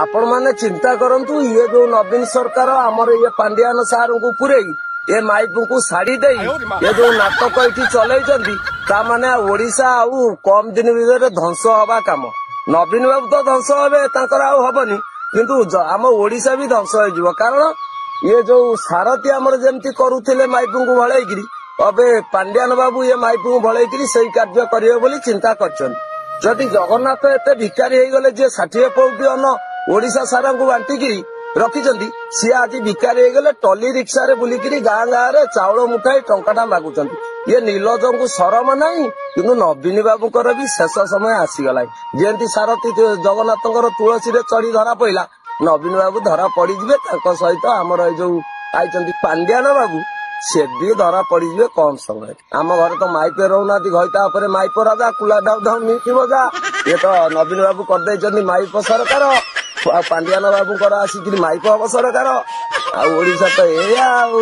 ଆପଣମାନେ ଚିନ୍ତା କରନ୍ତୁ, ଇଏ ଯୋଉ ନବୀନ ସରକାର ଆମର ଇଏ ପାଣ୍ଡିଆନ ସାରଙ୍କୁ ପୁରେଇ ଏ ମାଇପଙ୍କୁ ଶାଢୀ ଦେଇ ଏ ଯୋଉ ନାଟକ ଏଠି ଚଲେଇଛନ୍ତି, ତା ମାନେ ଓଡିଶା ଆଉ କମ ଦିନ ଭିତରେ ଧ୍ୱଂସ ହବା କାମ। ନବୀନ ବାବୁ ତ ଧ୍ୱଂସ ହେବେ, ତାଙ୍କର ଆଉ ହବନି, କିନ୍ତୁ ଆମ ଓଡିଶା ବି ଧ୍ୱଂସ ହେଇଯିବ। କାରଣ ଇଏ ଯୋଉ ସାରଥୀ ଆମର ଯେମିତି କରୁଥିଲେ ମାଇପଙ୍କୁ ଭଳେଇକିରି, ଏବେ ପାଣ୍ଡିଆନ ବାବୁ ଇଏ ମାଇପଙ୍କୁ ଭଳେଇକିରି ସେଇ କାର୍ଯ୍ୟ କରିବେ ବୋଲି ଚିନ୍ତା କରିଛନ୍ତି। ଯଦି ଜଗନ୍ନାଥ ଏତେ ଭିକାରୀ ହେଇଗଲେ, ଯିଏ 60 ପଉଟି ଅନ୍ନ ଓଡିଶା ସାରାଙ୍କୁ ବାଣ୍ଟିକିରି ରଖିଛନ୍ତି, ସିଏ ଆଜି ଭିକାରୀ ହେଇଗଲେ, ଟଲି ରିକ୍ସାରେ ବୁଲିକିରି ଗାଁ ଗାଁରେ ଚାଉଳ ମୁଠାଇ ଟଙ୍କାଟା ମାଗୁଛନ୍ତି। ଇଏ ନିର୍ଲଜଙ୍କୁ ସରମ ନାହିଁ। କିନ୍ତୁ ନବୀନ ବାବୁଙ୍କର ବି ଶେଷ ସମୟ ଆସିଗଲାଣି। ଯେମିତି ସାରଥୀ ଜଗନ୍ନାଥଙ୍କର ତୁଳସୀରେ ଚଢି ଧରା ପଇଲା, ନବୀନ ବାବୁ ଧରା ପଡିଯିବେ। ତାଙ୍କ ସହିତ ଆମର ଏଇ ଯୋଉ ଆଇଛନ୍ତି ପାଣ୍ଡିଆନ ବାବୁ, ସେ ବି ଧରା ପଡିଯିବେ କମ ସମୟରେ। ଆମ ଘରେ ତ ମାଇପେ ରହୁନାହାନ୍ତି, ଘଇତା ଉପରେ ମାଇପ ରାଜା, କୁଲା ଢାଉ ଢାଉ ମିଶିବ ଯା। ଇଏ ତ ନବୀନ ବାବୁ କରିଦେଇଛନ୍ତି ମାଇପ ସରକାର, ଆଉ ପାଣ୍ଡିଆନ ବାବୁଙ୍କର ଆସିକିରି ମାଇପ ହବ ସରକାର। ଆଉ ଓଡିଶା ତ ଏଇଆ ଆଉ।